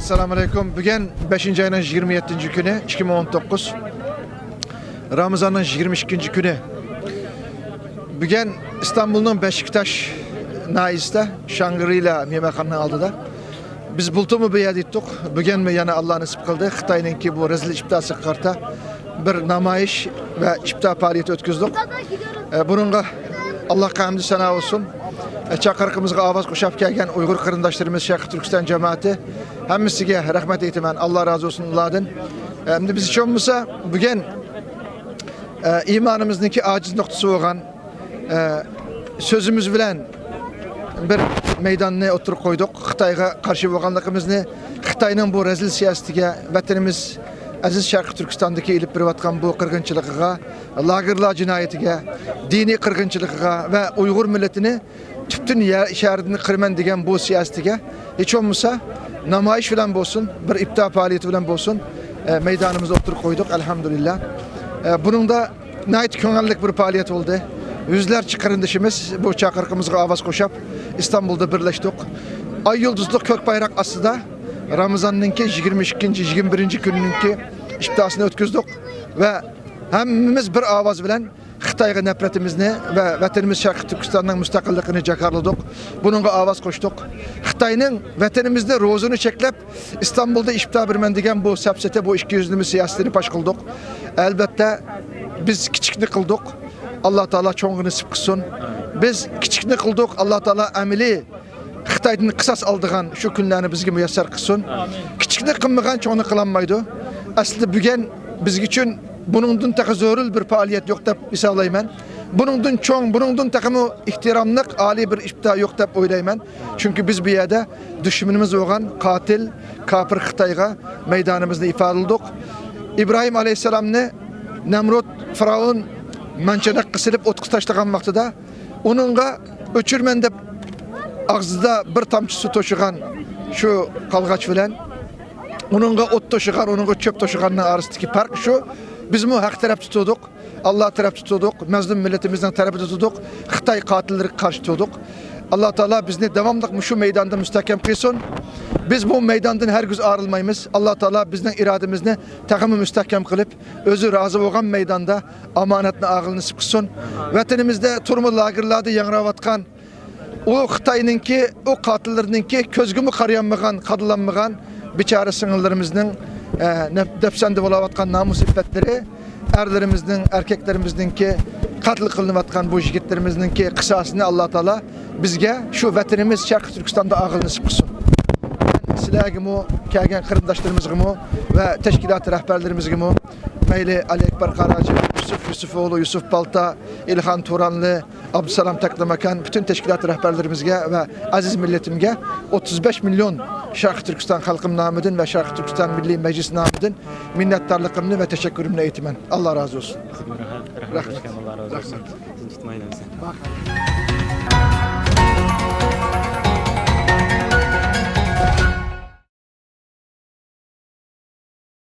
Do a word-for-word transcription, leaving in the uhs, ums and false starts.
ئەسسالامۇ ئەلەيكۇم. بۈگۈن بەشىنچى ئاينىڭ يىگىرمە يەتتىنچى كۈنى، ئىككى مىڭ ئون توققۇز. رامىزاننىڭ يىگىرمە ئىككىنچى كۈنى. بۈگۈن ئىستانبۇلنىڭ بەشىكتاش ناھىيەسىدە شانگرىلا مېھمانخانىنىڭ ئالدىدا. بىز بۇلتۇرمۇ بۇ يەردە ئىدۇق. بۈگۈنمۇ يەنە ئاللا نېسىپ قىلدى. خىتاينىڭكى بۇ رەزىل ئىپتاسىغا قارىتا بىر نامايىش ۋە ئىپتا پائالىيىتى ئۆتكۈزدۇق. ئە، بۇنىڭغا ئاللاغا ھەمدۇ سانا بولسۇن. ئە، چاقىرىقىمىزغا ئاۋاز قوشاپ كەلگەن ئۇيغۇر قېرىنداشلىرىمىز، شەرقىي تۈركىستان جامائىتى، ھەممىسىگە رەھمەت ئېيتىمەن. ئاللا رازى بولسۇن ئۇلاردىن. ئە، ئەمدى بىز ھېچ بولمىسا بۈگۈن، ئە، ئىمانىمىزنىڭكى ئاجىز نۇقتىسى بولغان، ئە، سۆزىمىز بىلەن بىر مەيداننى ئوتتۇرىغا قويدۇق. خىتايغا قارشى بولغانلىقىمىزنى، خىتاينىڭ بۇ رەزىل سىياسىتىگە، ۋەتىنىمىز ئەزىز شەرقىي تۈركىستاندىكى ئېلىپ بېرىۋاتقان بۇ قىرغىنچىلىقىغا، لاگېرلار جىنايىتىگە، دىنىي قىرغىنچىلىقىغا ۋە ئۇيغۇر مىللىتىنى تۈپتىن يەر شەھىرىدىن قىرىمەن دېگەن بۇ سىياسىتىگە ھېچ بولمىسا نامايىش بىلەن بولسۇن، بىر ئىپتا پائالىيىتى بىلەن بولسۇن، ئە، مەيدانىمىزنى ئوتتۇرىغا قويدۇق، ئەلھەمدۇلىللا. ئە، بۇنىڭدا ناھايىتى كۆڭۈللۈك بىر پائالىيەت بولدى. يۈزلەرچە قېرىندىشىمىز بۇ چاقىرىقىمىزغا ئاۋاز قوشۇپ، ئىستانبۇلدا بىرلەشتۇق. ئاي يۇلدۇزلۇق كۆك بايراق ئاستىدا رامىزاننىڭكى يىگىرمە ئىككىنچى، يىگىرمە بىرىنچى كۈنىنىڭكى ئىپتاسىنى ئۆتكۈزدۇق ۋە ھەممىمىز بىر ئاۋاز بىلەن خىتايغا نەپرىتىمىزنى ۋە ۋەتىنىمىز شەرقىي تۈركىستاننىڭ مۇستەقىللىقىنى جاكارلىدۇق. بۇنىڭغا ئاۋاز قوشتۇق. خىتاينىڭ ۋەتىنىمىزدە روزىنى چەكلەپ، ئىستانبۇلدا ئىپتا بېرىمەن دېگەن بۇ سەپسەتە، بۇ ئىككى يۈزلىمە سىياسىتىنى پاش قىلدۇق. ئەلۋەتتە، بىز كىچىكنى قىلدۇق. ئاللا تائالا چوڭىنى نېسىپ قىلسۇن. بىز كىچىكنى قىلدۇق. ئاللا تائالا ئەمەلىي خىتايدىن قىساس ئالىدىغان شۇ كۈنلەرنى بىزگە مۇيەسسەر قىلسۇن. كىچىكنى قىلمىغان چوڭنى قىلالمايدۇ. ئەسلىدە بۈگۈن بىز ئۈچۈن بۇنىڭدىن تېخى زۆرۈر بىر پائالىيەت يوق دەپ ھېسابلايمەن. بۇنىڭدىن چوڭ، بۇنىڭدىن تېخىمۇ ئېھتىراملىق، ئالىي بىر ئىپتا يوق دەپ ئويلايمەن. چۈنكى بىز بۇ يەردە دۈشمىنىمىز بولغان قاتىل، كاپىر خىتايغا مەيدانىمىزنى ئىپادىلىدۇق. ئىبراھىم ئەلەيھىسسالامنى نەمرۇت، فىرئەۋن مانچىنىققا سېلىپ ئوتقا تاشلىغان ۋاقتىدا ئۇنىڭغا ئۆچۈرمەن دەپ ئاغزىدا بىر تامچە سۇ توشۇغان شۇ قالغاچ بىلەن ئۇنىڭغا ئوت توشۇغان، ئۇنىڭغا چۆپ توشۇغاننىڭ ئارىسىدىكى پەرق شۇ. بىزمۇ ھەق تەرەپتە تۇردۇق، ئاللا تەرەپتە تۇردۇق، مەزلۇم مىللىتىمىزنىڭ تەرىپىدە تۇردۇق، خىتاي قاتىللىرىغا قارشى تۇردۇق. ئاللا تائالا بىزنى داۋاملىق مۇشۇ مەيداندا مۇستەھكەم قىلسۇن. بىز بۇ مەيداندىن ھەرگىز ئايرىلمايمىز. ئاللا تائالا بىزنىڭ ئىرادىمىزنى تېخىمۇ مۇستەھكەم قىلىپ، ئۆزى رازى بولغان مەيداندا ئامانەتنى ئالغىلى نېسىپ قىلسۇن. ۋەتىنىمىزدە تۈرمە لاگېرلاردا ياڭراۋاتقان ئۇ خىتاينىڭكى، ئۇ قاتىللىرىنىڭكى كۆزگىمۇ قارىيالمىغان، قادىلانمىغان بىچارە سىڭىللىرىمىزنىڭ، ئە، نەپ-، دەپسەندە بولاۋاتقان نامۇس ئىپپەتلىرى، ئەرلىرىمىزنىڭ، ئەركەكلىرىمىزنىڭكى قەتل قىلىنىۋاتقان بۇ يىگىتلىرىمىزنىڭكى قىساسىنى ئاللا تائالا بىزگە شۇ ۋەتىنىمىز شەرقىي تۈركىستاندا ئالغىلى نېسىپ قىلسۇن. سىلەرگىمۇ، كەلگەن قېرىنداشلىرىمىزغىمۇ ۋە تەشكىلات رەھبەرلىرىمىزگىمۇ، مەيلى ئەلى ئەكبەر قاراجى، يۈسۈپ يۈسۈپئوغلى، يۈسۈپ بالتا، ئىلھان تۇرانلى، ئابدۇسالام تەكلىماكان، پۈتۈن تەشكىلات رەھبەرلىرىمىزگە ۋە ئەزىز مىللىتىمگە ئوتتۇز بەش مىليون شەرقىي تۈركىستان خەلقىم نامىدىن ۋە شەرقىي تۈركىستان مىللىي مەجلىسى نامىدىن مىننەتدارلىقىمنى ۋە تەشەككۈرۈمنى ئېيتىمەن. ئاللا رازى بولسۇن. سىزگە رەھمەت. رەھمەت. ئاللا رازى بولسۇن. رەھمەت. تىنچ تۇتمايلى بىزنى.